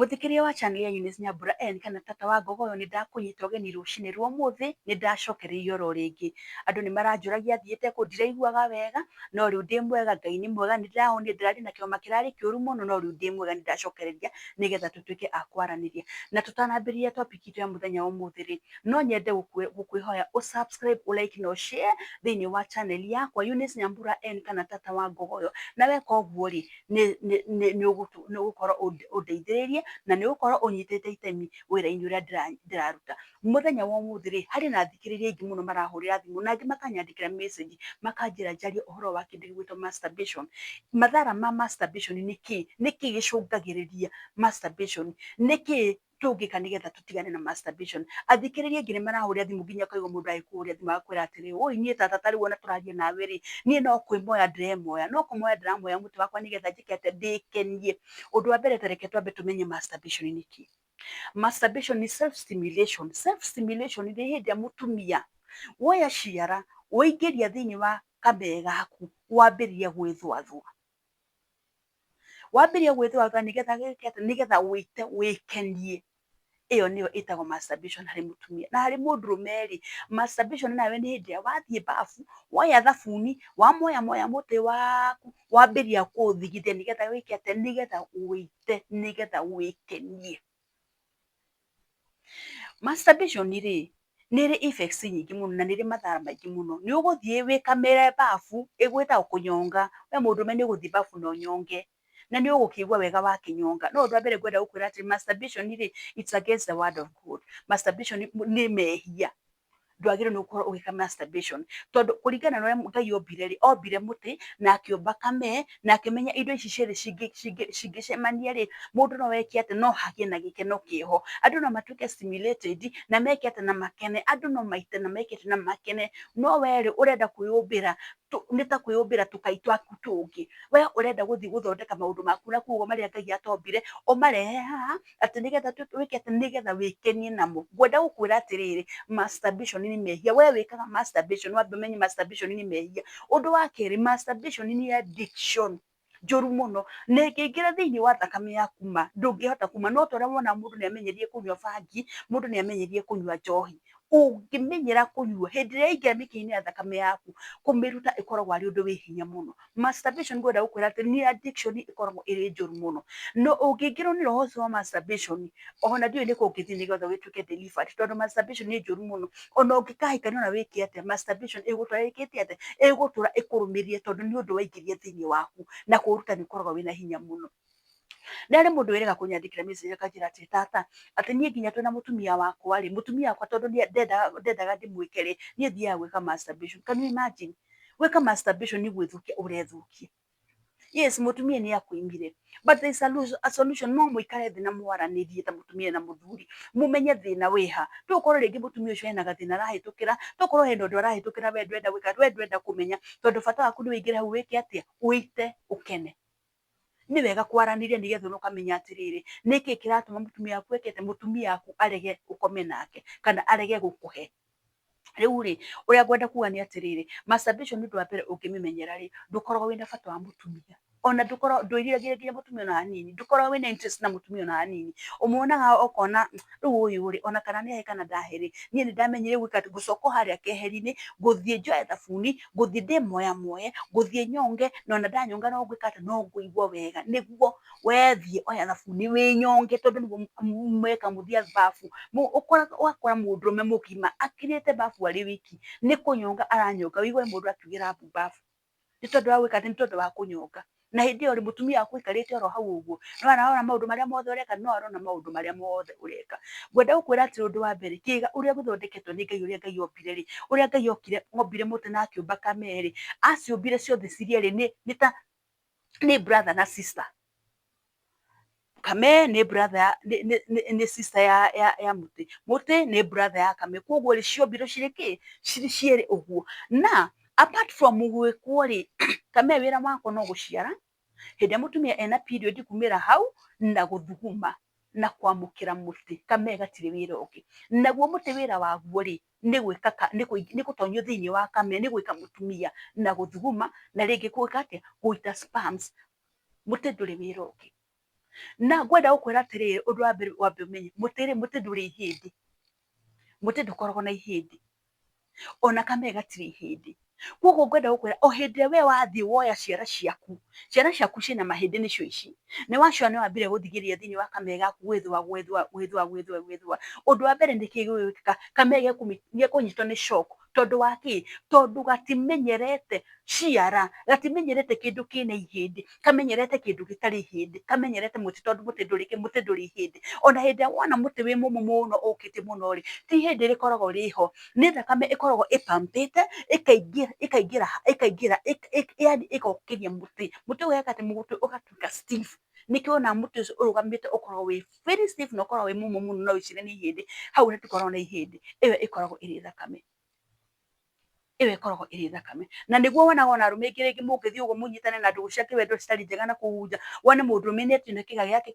Mũthikĩrĩria wa channel ya Eunice Nyambura N kana tata wa Ngogoyo, nĩ ndakũnyita ũgeni rũcinĩ rwa ũmũthĩ, nĩ ndacokereirio oro rĩngĩ. Andũ nĩ maranjũragia thiĩte kũ, ndiraiguaga wega, no rĩu ndĩ mwega, Ngai nĩ mwega, nĩ ndĩrahonire, ndĩrarĩ na kĩhoma kĩrarĩ kĩũru mũno, no rĩu ndĩ mwega, nĩ ndacokereria nĩgetha tũtuĩke a kwaranĩria. Na tũtanambĩrĩria topic itũ ya mũthenya wa ũmũthĩ rĩ, no nyende gũkwĩhoya ũ subscribe, ũ like na ũ share thĩinĩ wa channel yakwa Eunice Nyambura N kana tata wa Ngogoyo. Na weka ũguo rĩ, nĩ ũgũkorwo ũndeithĩrĩirie na nĩ ũgũkorwo ũnyitĩte itemi wĩra-inĩ ũrĩa ndĩraruta. Mũthenya wa ũmũthĩ rĩ, harĩ na athikĩrĩria aingĩ mũno marahũrĩra thimũ na angĩ makanyandĩkĩra message, makanjĩra njarie ũhoro wa kĩndũ gĩgwĩtwo masturbation. Mathara ma masturbation nĩ kĩĩ? Nĩkĩ gĩcũngagĩrĩria masturbation? Nĩkĩ tũngĩka nĩgetha tũtigane na masturbation? Athikĩrĩria aingĩ nĩ marahũrĩra thimũ, nginya ũkaigua mũndũ agĩkũhũrĩra thimũ agakwĩra atĩrĩ, "Oi niĩ tata, ta rĩu ona tũraria nawe rĩ, niĩ no kwĩmoya ndĩremoya, no kũmoya ndĩramoya mũtĩ wakwa nĩgetha njĩke atĩa? Ndĩkenie." Ũndũ wa mbere, ta reke twambe tũmenye masturbation nĩ kĩĩ. Masturbation nĩ self stimulation. Self stimulation nĩ hĩndĩ ĩrĩa mũtumia woya ciara, waingĩria thĩinĩ wa kamee gaku, wambĩrĩria gwĩthwathwa. Wambĩrĩria gwĩthwathwa nĩgetha gĩke atĩa? Nĩgetha wĩite wĩkenie. Ĩyo nĩyo ĩtagwo masturbation harĩ mũtumia. Na harĩ mũndũrũme rĩ, masturbation nayo nĩ hĩndĩ ĩrĩa wathiĩ bafu, woya thabuni, wamoya moya mũtĩ waku, wambĩrĩria kũũthigithia nĩgetha wĩke atĩa? Nĩgetha wĩite, nĩgetha wĩkenie. Masturbation rĩ, nĩ ĩrĩ effects nyingĩ mũno na nĩ ĩrĩ mathara maingĩ mũno. Nĩ ũgũthiĩ wĩkamĩre bafu, ĩgwĩtagwo kũnyonga. We mũndũrũme nĩ ũgũthiĩ bafu na ũnyonge, na nĩ ũgũkĩigua wega wakĩnyonga. No ũndũ wa mbere ngwenda gũkwĩra atĩ masturbation rĩ, it's against the word of God. Masturbation nĩ mehia. Ndwagĩrĩirwo nĩ gũkorwo ũgĩka masturbation, tondũ kũringana na ũrĩa Ngai ombire rĩ, ombire mũtĩ na akĩũmba kamee na akĩmenya indo ici cierĩ cingĩcemania rĩ, mũndũ no eke atĩ no hagĩe na gĩkeno kĩho. Andũ no matuĩke stimulated na meke atĩ na makene, andũ no maite na meke atĩ na makene. No we rĩ, ũrenda kwĩyũmbĩra, nĩ ta kwĩyũmbĩra tũkai twaku tũngĩ. We ũrenda gũthiĩ gũthondeka maũndũ maku na koguo marĩa Ngai atombire ũmarehe haha atĩ nĩgetha wĩke atĩ nĩgetha wĩkenie namo. Ngwenda gũkwĩra atĩrĩrĩ, masturbation nĩ mehia. We wĩkaga masturbation, wambe ũmenye masturbation nĩ mehia. Ũndũ wa kerĩ, masturbation nĩ addiction njũru mũno, na ĩngĩingĩra thĩinĩ wa thakame yaku ma ndũngĩhota kuma. No ta ũrĩa wona mũndũ nĩ amenyerire kũnyua bangi, mũndũ nĩ amenyerire kũnyua njohi. Ũngĩmenyera kũnyua, hĩndĩ ĩrĩa yaingĩra mĩkiha-inĩ ya thakame yaku, kũmĩruta ĩkoragwo arĩ ũndũ wĩ hinya mũno. Masturbation ngwenda gũkwĩra atĩ nĩ addiction ĩkoragwo ĩrĩ njũru mũno. No ũngĩingĩrwo nĩ roho ũcio wa masturbation, ona ndiũĩ nĩkũ ũngĩthiĩ nĩgetha ũgĩtuĩke delivered, tondũ masturbation nĩ njũru mũno. Ona ũngĩkahikania ona wĩke atĩa, masturbation ĩgũtũra ĩkĩte atĩa? Ĩgũtũra ĩkũrũmĩrĩire, tondũ nĩ ũndũ waingĩria thĩinĩ waku na kũũruta nĩ ũkoragwo wĩna hinya mũno. Nĩ harĩ mũndũ wĩrĩga kũnyandĩkĩra message akanjĩra atĩ, "Tata, atĩ niĩ nginya twĩna mũtumia wakwa rĩ, mũtumia wakwa tondũ ndendaga ndĩmwĩke rĩ, niĩ thiaga gwĩka masturbation." Can you imagine? Gwĩka masturbation nĩ gwĩthũkia ũrethũkia. Yes, mũtumia nĩ akwĩmire, but there is a solution. No mũikare thĩ na mwaranĩrie ta mũtumia na mũthuri, mũmenye thĩna wĩha. Tokorwo rĩngĩ mũtumia ũcio ena gathĩna arahĩtũkĩra, tokorwo hena ũndũ arahĩtũkĩra we ndwenda gwĩka, we ndwenda kũmenya, tondũ bata waku nĩ wĩingĩre hau wĩke atĩa? Ũite ũkene. Nĩ wega kwaranĩria nĩgetha ũkamenya atĩrĩrĩ, nĩkĩ kĩratũma mũtumia waku eke atĩa, mũtumia waku arege ũkome nake kana arege gũkũhe. Rĩu rĩ, ũrĩa ngwenda kuga nĩ atĩrĩrĩ, masturbation ũndũ wa mbere ũngĩmĩmenyera rĩ, ndũkoragwo wĩna bata wa mũtumia, ona ndũkoragwo ndwĩriragĩria nginya mũtumia ona hanini, ndũkoragwo wĩna interest na mũtumia ona hanini. Ũmuonaga ũkona rĩu ũyũ rĩ, ona kana nĩ ahe kana ndahe rĩ, niĩ nĩ ndamenyire gwĩka atĩ ngũcoka o harĩa keheri-inĩ, ngũthiĩ njoe thabuni, ngũthiĩ ndĩmoya moye, ngũthiĩ nyonge, na ona ndanyonga no ngwĩka atĩ no ngũigua wega. Nĩguo wethiĩ oya thabuni wĩnyonge, tondũ nĩguo mweka mũthiĩ babu, ũgakora mũndũrũme mũgima akirĩte babu arĩ wiki, nĩ kũnyonga aranyonga, ũigue mũndũ akiugĩra mbu babu, nĩ tondũ wa gwĩka atĩ nĩ tondũ wa kũnyonga. Na hĩndĩ ĩyo rĩ, mũtumia waku aikarĩte oro hau ũguo, no arona maũndũ marĩa mothe ũreka, no arona maũndũ marĩa mothe ũreka. Ngwenda gũkwĩra atĩ ũndũ wa mbere, kĩĩga ũrĩa gũthondeketwo nĩ Ngai, ũrĩa Ngai ombire rĩ, ũrĩa Ngai okire ombire mũtĩ na akĩũmba kamee rĩ, aciũmbire ciothe cirĩ erĩ nĩ ta nĩ brother na sister. Kamee nĩ brother nĩ sister ya mũtĩ, mũtĩ nĩ brother ya kamee, koguo rĩ, ciombirwo cirĩ kĩ? Cirĩ cierĩ ũguo. Na apart from gwĩkwo rĩ, kamee wĩra wako no gũciara, hĩndĩ ĩrĩa mũtumia ena period kumĩra hau na gũthuguma na kwamũkĩra mũtĩ, kamee gatirĩ wĩra ũngĩ. Naguo mũtĩ wĩra waguo rĩ, nĩ gwĩka nĩ gũtonyio thĩinĩ wa kamee, nĩ gwĩka mũtumia na gũthuguma na rĩngĩ gwĩka atĩa? Gũita sperms. Mũtĩ ndũrĩ wĩra ũngĩ. Na ngwenda gũkwĩra atĩrĩrĩ, ũndũ wa mbere wambe ũmenye, mũtĩ rĩ, mũtĩ ndũrĩ ihĩndĩ, mũtĩ ndũkoragwo na ihĩndĩ, ona kamee gatirĩ ihĩndĩ. Koguo ngwenda gũkwĩra o hĩndĩ ĩrĩa we wathiĩ woya ciara ciaku, ciara ciaku ciĩna mahĩndĩ nĩcio ici, nĩ wacoa nĩ wambire gũthing'ĩrĩria thĩinĩ wa kamee gaku gwĩthũa gwĩthũa gwĩthũa gwĩthũa gwĩthũa, ũndũ wa mbere nĩkĩ gĩgwĩkĩka, kamee gekũnyitwo nĩ shock, tondũ wa kĩ? Tondũ gatimenyerete ciara, gatimenyerete kĩndũ kĩna ihĩndĩ, kamenyerete kĩndũ gĩtarĩ ihĩndĩ, kamenyerete mũtĩ tondũ mũtĩ ndũrĩ kĩ, mũtĩ ndũrĩ ihĩndĩ. Ona hĩndĩ ĩrĩa wona mũtĩ wĩ mũmũ mũno ũkĩte mũno rĩ, ti ihĩndĩ rĩkoragwo rĩho, nĩ thakame ĩkoragwo ĩ pump ĩte ĩkaingĩra ĩkaingĩra ĩkaingĩra yani ĩgokĩria mũtĩ, mũtĩ ũgeka atĩ, mũtĩ ũgatuĩka stiff. Nĩkĩo wonaga mũtĩ ũcio ũrũgamĩte ũkoragwo wĩ very stiff na ũkoragwo wĩ mũmũ mũno no wĩcirie nĩ ihĩndĩ, hau hatikoragwo na ihĩndĩ, ĩyo ĩkoragwo ĩrĩ thakame. Ĩyo ĩkoragwo ĩrĩ thakame. Na nĩguo wonaga ona arũme aingĩ rĩngĩ mũngĩthiĩ ũguo mũnyitane na ndũgũ cia kĩwendo citarĩ njega na kũu nja, wone mũndũrũme nĩ atinio kĩĩga gĩake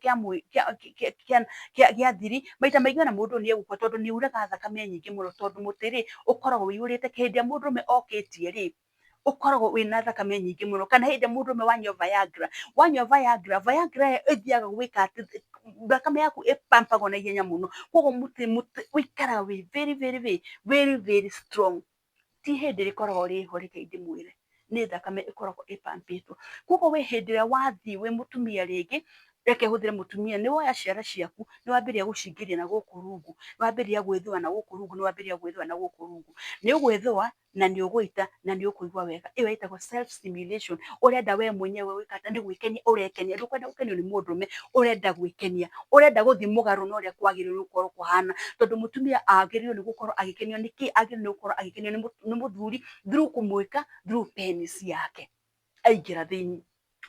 kĩa thiri, maita maingĩ ona mũndũ ũyũ nĩ egũkua tondũ nĩ auraga thakame nyingĩ mũno tondũ mũtĩ rĩ, ũkoragwo ũiyũrĩte, hĩndĩ ĩrĩa mũndũrũme okĩtie rĩ, ũkoragwo wĩna thakame nyingĩ mũno, kana hĩndĩ ĩrĩa mũndũrũme wanyua Viagra, wanyua Viagra, Viagra ĩyo ĩthiaga gwĩka atĩ, thakame yaku ĩ pump agwo na ihenya mũno, koguo mũtĩ ũikaraga wĩ very very very very strong. Ti hĩndĩ rĩkoragwo rĩho reke ndĩmwĩre, nĩ thakame ĩkoragwo ĩ pump ĩtwo. Koguo we hĩndĩ ĩrĩa wathiĩ wĩ mũtumia rĩngĩ, reke hũthĩre mũtumia, nĩ woya ciara ciaku, nĩ wambĩrĩria gũcingĩria na gũkũ rungu, nĩ wambĩrĩria gwĩthũa na gũkũ rungu, nĩ wambĩrĩria gwĩthũa na gũkũ rungu, nĩ ũgwĩthũa na nĩ ũgũita na nĩ ũkũigua wega. Ĩyo ĩtagwo self stimulation, ũrenda we mwenyewe gwĩka atĩ, nĩ gwĩkenia ũrekenia, ndũkwenda gũkenio nĩ mũndũrũme, ũrenda gwĩkenia, ũrenda gũthiĩ mũgarũ na ũrĩa kwagĩrĩirwo gũkorwo kũhana, tondũ mũtumia agĩrĩirwo nĩ gũkorwo agĩkenio nĩ kĩ? Agĩrĩirwo nĩ gũkorwo agĩkenio nĩ mũthuri through kũmwĩka through penis yake aingĩra thĩiniĩ.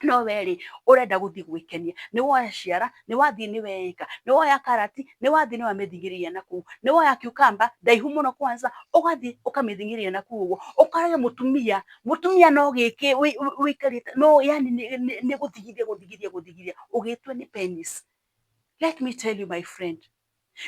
No we rĩ, ũrenda gũthiĩ gwĩkenia, nĩ woya ciara, nĩ wathiĩ nĩ weĩka, nĩ woya karati, nĩ wathiĩ nĩ wamĩthing'ĩrĩria na kũu, nĩ woya cucumber ndaihu mũno kwanza, ũgathiĩ ũkamĩthing'ĩrĩria na kũu ũguo, ũkarega mũtumia, mũtumia no gĩkĩ wĩikarĩte no yani nĩ gũthigithia gũthigithia gũthigithia ũgĩtue nĩ penis. Let me tell you my friend,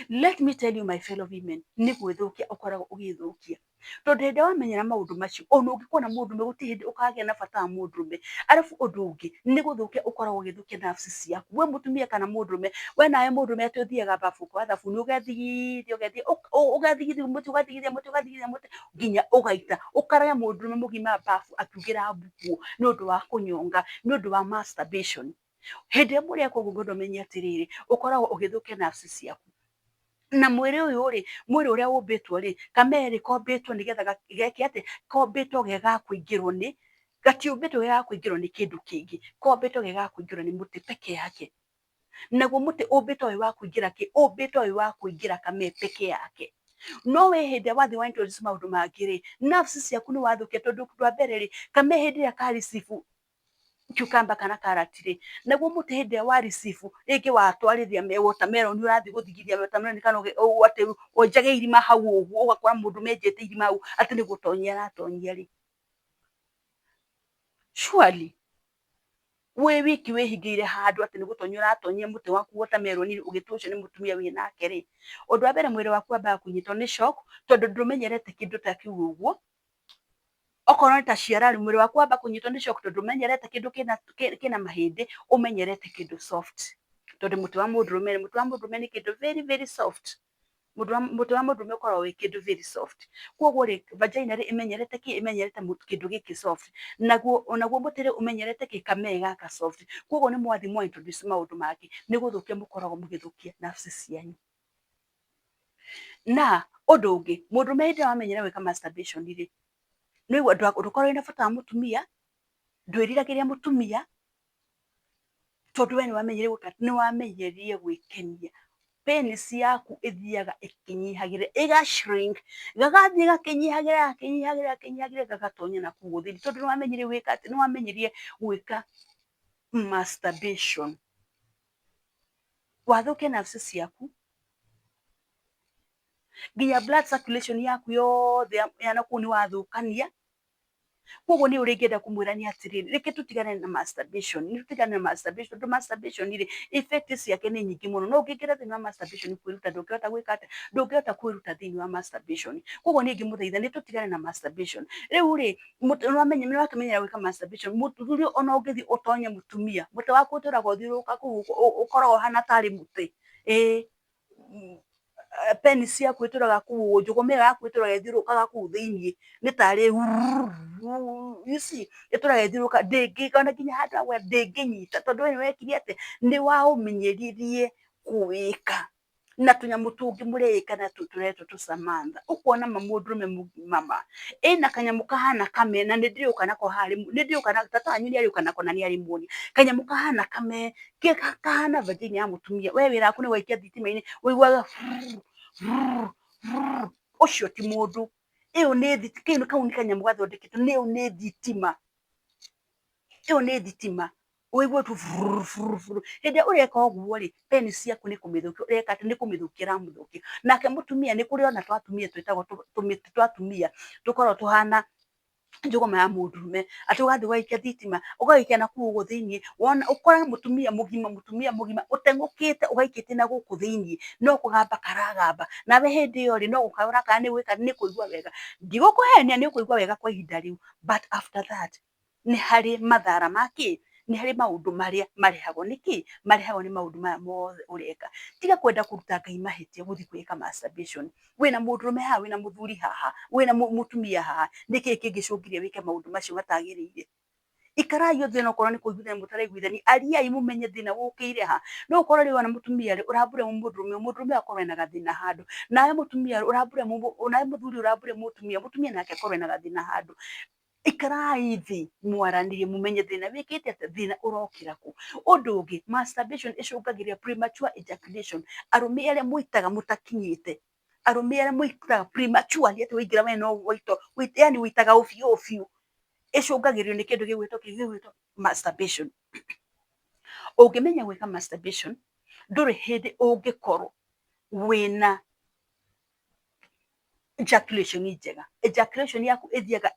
let me tell you my fellow women, nĩ gwĩthũkia ũkoragwo ũgĩthũkia. Tondũ hĩndĩ ĩrĩa wamenyera maũndũ macio, ona ũngĩkorwo na mũndũrũme gũtirĩ hĩndĩ ũkagĩa na bata wa mũndũrũme. Arabu ũndũ ũngĩ, nĩ gũthũkia ũkoragwo ũgĩthũkia nerves ciaku. We mũtumia kana mũndũrũme, we nawe mũndũrũme atĩ ũthiaga babu ũkoya thabuni ũgethigithia ũgethigithia mũtĩ ũgathigithia mũtĩ ũgathigithia mũtĩ nginya ũgaita. Ũkarega mũndũrũme mũgima babu akiugĩra mbuku nĩ ũndũ wa kũnyonga, nĩ ũndũ wa masturbation. Hĩndĩ ĩrĩa mũreka ũguo ngwenda ũmenye atĩrĩrĩ, ũkoragwo ũgĩthũkia nerves ciaku. Na mwĩrĩ ũyũ rĩ, mwĩrĩ ũrĩa ũmbĩtwo rĩ, kamerĩ kombĩtwo nĩgetha geke atĩa, kombĩtwo ge ga kũingĩrwo nĩ, gatiũmbĩtwo ge ga kũingĩrwo nĩ kĩndũ kĩngĩ, kombĩtwo ge ga kũingĩrwo nĩ mũtĩ peke yake. Naguo mũtĩ ũmbĩtwo wĩ wa kũingĩra kĩ? Ũmbĩtwo wĩ wa kũingĩra kamee peke yake. No we hĩndĩ ĩrĩa wathiĩ wa introduce maũndũ mangĩ rĩ, nerves ciaku nĩ wathũkia tondũ ũndũ wa mbere rĩ, kamee hĩndĩ ĩrĩa ka receive cucumber kana karati rĩ, naguo mũtĩ hĩndĩ ĩrĩa wa receive rĩngĩ watwarithia watermelon ũrathiĩ gũthigithia watermelon kana atĩ wenjage irima hau ũguo ũgakora mũndũ menjete irima hau atĩ nĩ gũtonyia aratonyia rĩ, surely wĩ wiki wĩhingĩire handũ atĩ nĩ gũtonyia ũratonyia mũtĩ waku watermelon ũgĩtua ũcio nĩ mũtumia wĩ nake rĩ, ũndũ wa mbere mwĩrĩ waku wambaga kũnyitwo nĩ shock tondũ ndũmenyerete kĩndũ ta kĩu ũguo. Okorwo nĩ ta ciara rĩ, mwĩrĩ waku wamba kũnyitwo nĩ shock tondũ ndũmenyerete kĩndũ kĩna mahĩndĩ, ũmenyerete kĩndũ soft. Tondũ mũtĩ wa mũndũrũme mũtĩ wa mũndũrũme nĩ kĩndũ very very soft. Mũtĩ wa mũndũrũme ũkoragwo wĩ kĩndũ very soft. Koguo rĩ, vagina rĩ, ĩmenyerete kĩ? Ĩmenyerete kĩndũ gĩkĩ soft. Naguo onaguo mũtĩ rĩ, ũmenyerete kĩ? Kamee gaka soft. Koguo nĩ mwathiĩ mwa introduce maũndũ mangĩ, nĩ gũthũkia mũkoragwo mũgĩthũkia nerves cianyu. Na ũndũ ũngĩ, mũndũrũme hĩndĩ ĩrĩa wamenyera gwĩka masturbation rĩ, nĩ ũiguaga ndũkoragwo wĩna bata wa mũtumia, ndwĩriragĩria mũtumia, tondũ we nĩwamenyerire gwĩka atĩ, nĩwamenyerire gwĩkenia. Penis yaku ĩthiaga ĩkĩnyihagĩra, ĩga shrink, gagathiĩ gakĩnyihagĩra gakĩnyihagĩra gakĩnyihagĩra gagatonya nakũu thĩinĩ tondũ nĩwamenyerire gwĩka atĩ, nĩwamenyerire gwĩka masturbation. Wathũkia nerves ciaku, nginya blood circulation yaku yothe ya nakũu nĩwathũkania, Koguo niĩ ũrĩa ingĩenda kũmwĩra nĩ atĩrĩrĩ, reke tũtigane na masturbation, nĩ tũtigane na masturbation tondũ masturbation rĩ, effect ciake nĩ nyingĩ mũno. No ũngĩingĩra thĩinĩ wa masturbation kwĩruta ndũngĩhota gwĩka atĩa, ndũngĩhota kwĩruta thĩinĩ wa masturbation. Koguo niĩ ingĩmũthaitha nĩ tũtigane na masturbation. Rĩu rĩ, nĩ wakĩmenyera gwĩka masturbation, mũthuri ona ũngĩthiĩ ũtonye mũtumia, mũtĩ waku ũtũraga ũthiũrũrũka kũu ũkoragwo ũhana tarĩ mũtĩ, ĩĩ penis yaku ĩtũraga kũu, njũgũma ĩyo yaku ĩtũraga ĩthiũrũrũkaga kũu thĩiniĩ, nĩ tarĩ you see, ĩtũraga ĩthiũrũrũkaga, ndĩngĩ ona nginya handũ ha ndĩngĩnyita tondũ we nĩ wekire atĩa, nĩ waũmenyeririe kũwĩka na tũnyamũ tũngĩ mũreĩka natuo tũretwo tũ Samantha, ũkona ma mũndũrũme mũgima ma, ĩna kanyamũ kahana kame na nĩ ndĩrĩũka nako haha rĩmwe, nĩ ndĩrĩũka nako, tata wanyu nĩ arĩũka nako na nĩ arĩmuonia, kanyamũ kahana kame, kahana vagina ya mũtumia, we wĩra waku nĩ gũgaikia thitima-inĩ ũiguaga ũcio ti mũndũ, ĩyo nĩ kau nĩ kanyamũ gathondeketwo, ĩyo nĩ thitima, ĩyo nĩ thitima, ũigue tu hĩndĩ ĩrĩa ũreka ũguo rĩ, penis yaku nĩ kũmĩthũkia ũreka atĩ, nĩ kũmĩthũkia ĩramĩthũkia. Nake mũtumia nĩ kũrĩ ona twa atumia twĩtagwo tũmĩtĩ twa atumia tũkoragwo tũhana njũgũma ya mũndũrũme, atĩ ũgathiĩ ũgaikia thitima, ũgagĩikia na kũu ũguo thĩiniĩ, wona ũkore mũtumia mũgima, mũtumia mũgima ũteng'ũkĩte ũgaikĩtie na gũkũ thĩiniĩ, no kũgamba karagamba, nawe hĩndĩ ĩyo rĩ, no gũkaya ũrakaya nĩ gwĩka nĩ kũigua wega. Ndigũkũhenia nĩ ũkũigua wega kwa ihinda rĩu, but after that nĩ harĩ mathara ma kĩ, nĩ harĩ maũndũ marĩa marehagwo nĩ kĩ, marehagwo nĩ maũndũ maya mothe ũreka. Tiga kwenda kũruta Ngai mahĩtia gũthiĩ gwĩka masturbation. Wĩna mũndũrũme haha, wĩna mũthuri haha, wĩna mũtumia haha, nĩkĩ kĩngĩcũngĩrĩria wĩke maũndũ macio matagĩrĩire? Ikarai othe onokorwo nĩ kũiguithania mũtaraiguithania, ariai mũmenye thĩna ũkĩire ha. No ũkorwo rĩu ona mũtumia rĩ, ũrambũra mũndũrũme, mũndũrũme akorwo ena gathĩna handũ, nawe mũtumia ũrambũra, nawe mũthuri ũrambũra mũtumia, mũtumia nake akorwo ena gathĩna handũ. Ikarai thĩ mwaranĩrie mũmenye thĩna wĩkĩte atĩa, thĩna ũrokĩra kũ. Ũndũ ũngĩ, masturbation ĩcũngagĩrĩria premature ejaculation, arũme arĩa mũitaga mũtakinyĩte, arũme arĩa mũitaga prematurely atĩ waingĩra we no waita, yani ũitaga ũbiũ ũbiũ, ĩcũngagĩrĩrio nĩ kĩndũ gĩgwĩtwo kĩ, gĩgwĩtwo masturbation. Ũngĩmenya gwĩka masturbation, ndũrĩ hĩndĩ ũngĩkorwo wĩna ejaculation njega. Ejaculation yaku ĩthiaga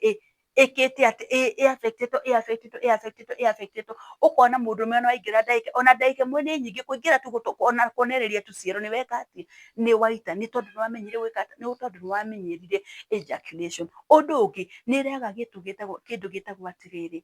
ĩkĩte atĩ, ĩ affect ĩtwo ĩ affect ĩtwo ĩ affect ĩtwo ĩ affect ĩtwo, ũkona mũndũrũme ona waingĩra ndagĩka, ona ndagĩka ĩmwe nĩ nyingĩ, kũingĩra tu ona kuonereria tu ciero nĩ weka atĩa, nĩ waita, nĩ tondũ nĩ wamenyire gwĩka atĩa, nĩ tondũ nĩ wamenyerire ejaculation. Ũndũ ũngĩ, nĩ ĩrehaga kĩndũ gĩtagwo kĩndũ gĩtagwo atĩrĩrĩ,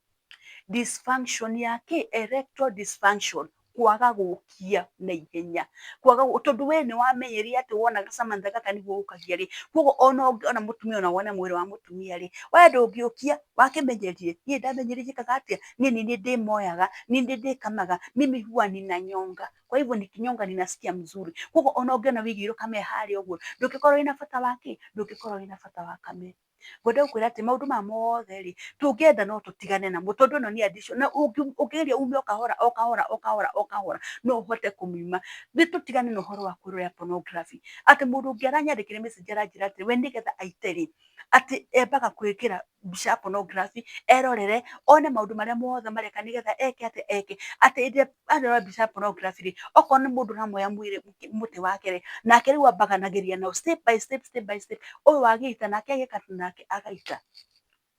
dysfunction ya kĩ, erectile dysfunction, kwaga gũkia na ihenya, kwaga tondũ we nĩ wamenyerire atĩ wona Samantha gaka nĩguo ũkagia rĩ, koguo ona ũngĩona mũtumia ona wone mwĩrĩ wa mũtumia rĩ, we ndũngĩũkia, wakĩmenyerie, niĩ ndamenyeria njĩkaga atĩa, niĩ nĩ niĩ ndĩmoyaga, nĩ niĩ ndĩkamaga, mimi huwa ninanyonga, kwa hivyo nikinyonga ninasikia mzuri. Koguo ona ũngĩona wĩigĩirwo kamee harĩa ũguo, ndũngĩkorwo wĩna bata wa kĩ, ndũngĩkorwo wĩna bata wa kamee. Ngwenda gũkwĩra atĩ maũndũ maya mothe rĩ, tũngĩenda no tũtigane namo tondũ ĩno nĩ addiction na ũngĩgeria ume o kahora o kahora o kahora o kahora no ũhote kũmiuma. Nĩ tũtigane na ũhoro wa kwĩrorera pornography, atĩ mũndũ ũngĩ aranyandĩkĩra message aranjĩra atĩ we nĩgetha aite rĩ, atĩ embaga gwĩkĩra mbica ya pornography erorere one maũndũ marĩa mothe mareka nĩgetha eke atĩa, eke. Atĩ hĩndĩ ĩrĩa arora mbica ya pornography rĩ, okorwo nĩ mũndũ ũramuoya mwĩrĩ mũtĩ wake rĩ, nake rĩu ambaganagĩria nao step by step, step by step, ũyũ agĩita nake ageka nake agaita.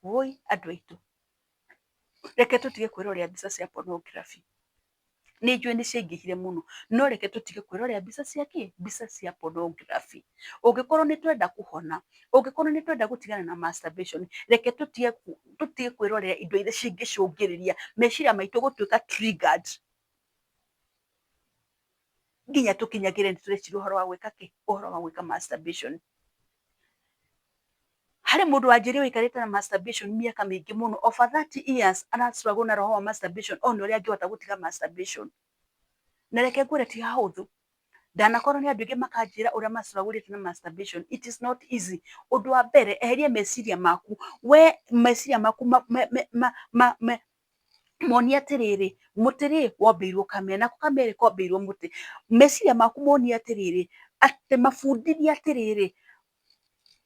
Wũi andũ aitũ, reke tũtige kwĩrorera mbica cia pornography. Nĩ njũĩ nĩ ciaingĩhire mũno, no reke tũtige kwĩrorera mbica cia kĩ, mbica cia pornography. Ũngĩkorwo nĩ twenda kũhona, ũngĩkorwo nĩ twenda gũtigana na masturbation, reke tũtige tũtige kwĩrorera indo iria cingĩcũngĩrĩria meciria maitũ gũtuĩka triggered nginya tũkinyagĩre nĩ tũreciria ũhoro wa gwĩka kĩ, ũhoro wa gwĩka masturbation. Harĩ mũndũ wanjĩrire wĩikarĩte na masturbation mĩaka mĩingĩ mũno, over 30 years ara struggle na roho wa masturbation one ũrĩa angĩhota gũtiga masturbation. Na reke ngwĩre ti hahũthũ. Ndanakorwo nĩ andũ aingĩ makanjĩra ũrĩa ma struggle ĩte na masturbation, it is not easy. Ũndũ wa mbere, eheria meciria maku, we meciria maku monie atĩrĩrĩ, mũtĩ rĩ wombĩirwo kamee, nako kamee kombĩirwo mũtĩ. Meciria maku monie atĩrĩrĩ, atĩ mabundithie atĩrĩrĩ,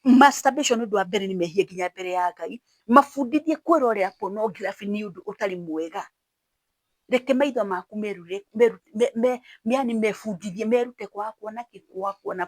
masturbation ũndũ wa mbere nĩ mehia nginya mbere ya Ngai, mabundithie kwĩrorera pornography nĩ ũndũ ũtarĩ mwega. Reke maitho maku merure, yani mebundithie merute kwaga kuona kĩ, kwaga kuona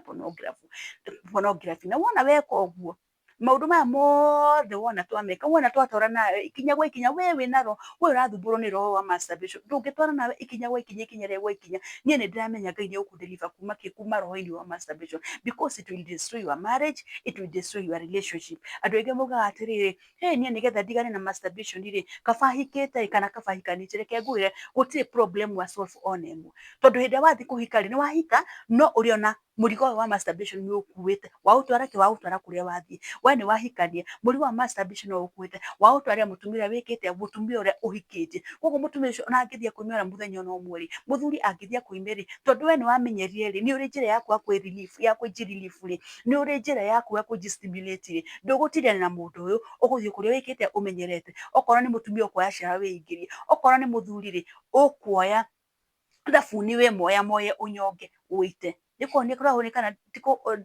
pornography. Na wona weka ũguo, Maũndũ maya mothe wona twameka, wona twatwara nawe ikinya gwa ikinya, we wĩna roho, we ũrathumbũrwo nĩ roho wa masturbation, ndũngĩtwara nawe ikinya gwa ikinya, ikinya rĩa gwa ikinya, niĩ nĩ ndĩramenya Ngai nĩ egũkũ-deliver kuma kĩ, kuma roho-inĩ wa masturbation, because it will destroy your marriage, it will destroy your relationship. Andũ aingĩ maugaga atĩrĩrĩ, hĩ niĩ nĩgetha ndigane na masturbation rĩ, kaba hikĩte ĩ kana kaba hikanĩtie, reke ngwĩre gũtirĩ problem wa solve ona ĩmwe, tondũ hĩndĩ ĩrĩa wathiĩ kũhika rĩ, nĩ wahika no ũrĩ ona mũrigo ũyũ wa masturbation nĩ ũkuĩte, waũtwara kĩ, waũtwara kũrĩa wathiĩ, we nĩ wahikania, mũrigo wa masturbation no ũkuĩte, waũtwarĩra mũtumia ũrĩa wĩkĩte, mũtumia ũrĩa ũhikĩtie, koguo mũtumia ũcio ona angĩthiĩ akwĩme ona mũthenya ona ũmwe rĩ, mũthuri angĩthiĩ akwĩme rĩ, tondũ we nĩ wamenyerire rĩ, nĩ ũrĩ njĩra yaku ya kwĩ relief, ya kwĩ relief rĩ, nĩ ũrĩ njĩra yaku ya kwĩ stimulate rĩ, ndũgũtindana na mũndũ ũyũ, ũgũthiĩ kũrĩa wĩkĩte ũmenyerete, okorwo nĩ mũtumia ũkuoya ciara wĩingĩrie, okorwo nĩ mũthuri rĩ, ũkuoya thabuni wĩ moya moye ũnyonge ũite, nĩ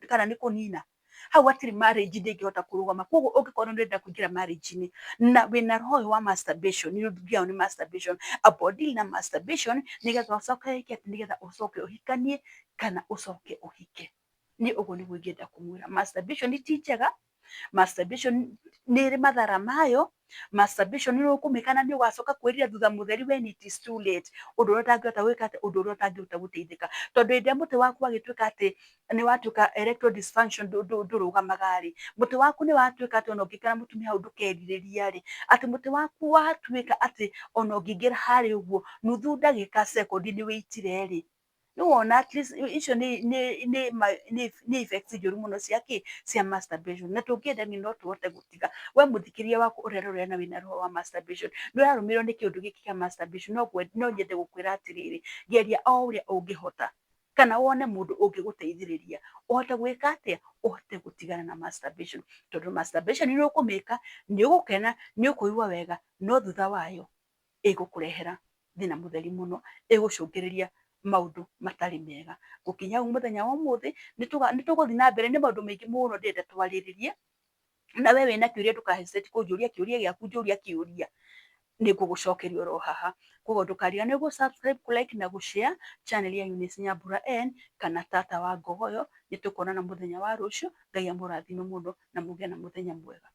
kana nĩ kũnina hau hatirĩ marriage ndĩngĩhota kũrũgama. Koguo ũngĩkorwo nĩ ũrenda kũingĩra marriage-inĩ na wĩna roho ũyũ wa masturbation, nĩ ũthiaga nĩ masturbation, amba deal na masturbation nĩgetha ũcoke wĩke atĩ, nĩgetha ũcoke ũhikanie kana ũcoke ũhike. Niĩ ũguo nĩguo ingĩenda kũmwĩra. Masturbation ti njega, masturbation nĩ ĩrĩ mathara mayo, masturbation nĩ ũkũmĩka na nĩ ũgacoka kwĩrira thutha mũtheri when it is too late, ũndũ ũrĩa ũtangĩhota gwĩka atĩ, ũndũ ũrĩa ũtangĩhota gũteithĩka, tondũ hĩndĩ ĩrĩa mũtĩ waku wagĩtuĩka atĩ nĩ watuĩka erectile dysfunction ndũrũgamaga rĩ, mũtĩ waku nĩ watuĩka atĩ ona ũngĩikara mũtumia hau ndũkerirĩria rĩ, atĩ mũtĩ waku watuĩka atĩ ona ũngĩingĩra harĩa ũguo nuthu ndagĩka sekondi nĩ wĩitire rĩ, nĩ wona at least icio nĩ effects njũru mũno cia kĩ, cia masturbation, na tũngĩenda niĩ no tũhote gũtiga. We mũthikĩrĩria wakwa ũrerorera na wĩna roho wa masturbation, nĩ ũrarũmĩrĩrwo nĩ kĩũndũ gĩkĩ kĩa masturbation, no nyende gũkwĩra atĩrĩrĩ, geria o ũrĩa ũngĩhota kana wone mũndũ ũngĩgũteithĩrĩria ũhote gwĩka atĩa, ũhote gũtigana na masturbation, tondũ masturbation nĩ ũkũmĩka, nĩ ũgũkena, nĩ ũkũigua wega, no thutha wayo ĩgũkũrehera thĩna mũtheri mũno, ĩgũcũngĩrĩria maũndũ matarĩ mega. Gũkinya hau mũthenya wa ũmũthĩ, nĩ tũgũthiĩ na mbere, nĩ maũndũ maingĩ mũno ndĩrenda twarĩrĩrie, na we wĩna kĩũria ndũka hesitate kũnjũria kĩũria gĩaku, njũria kĩũria nĩ ngũgũcokeria oro haha. Koguo ndũkariganĩrwo gũ subscribe, kũ like na gũ share channel ya Eunice Nyambura N kana Tata wa Ngogoyo. Nĩ tũkuonana mũthenya wa rũciũ. Ngai amũrathime mũno na mũgĩe na mũthenya mwega.